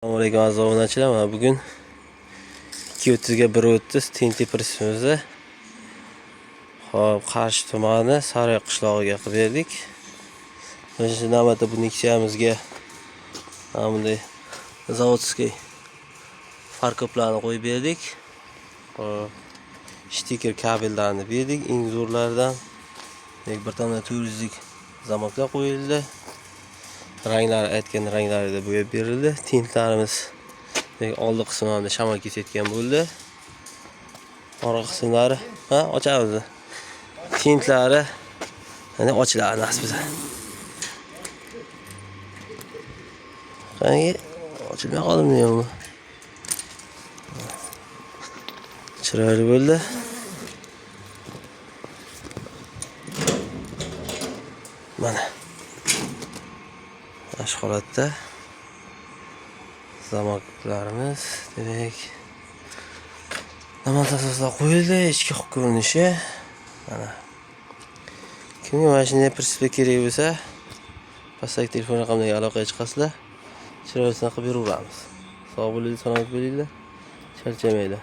Assalomu alaykum, aziz obunachilar. Mana bugun 2.30 ga 1.30 TNT prisimizni, hop, Qarshi tumani Saroy qishlog'iga qilib berdik. Birinchi navbatda bu Nexia'mizga mana bunday заводской фаркоп larni qo'yib berdik. Hop, штекер kabellarni berdik, eng zo'rlaridan. Demak, bir tona 400lik замок lar qo'yildi. Ranglari aytgan ranglarida bo'yab berildi. Tintlarimiz, demak, oldi qismi hamda shamol kesayotgan bo'ldi. Orqa qismlari, ha, ochamiz. Tintlari mana ochiladi nasib etsa. Qani, ochilmay qoldimi yo'qmi? Chiroyli bo'ldi. Mana. Mana shu holatda замок larimiz, demak, namoz asoslar qo'yildi, ichki ko'rinishi. Mana. Kimga mana shunday prinsipda kerak bo'lsa, pastdagi telefon raqamiga aloqaga chiqasizlar. Chiroylisini qilib beraveramiz. Sog' bo'linglar, salomat bo'linglar. Charchamanglar.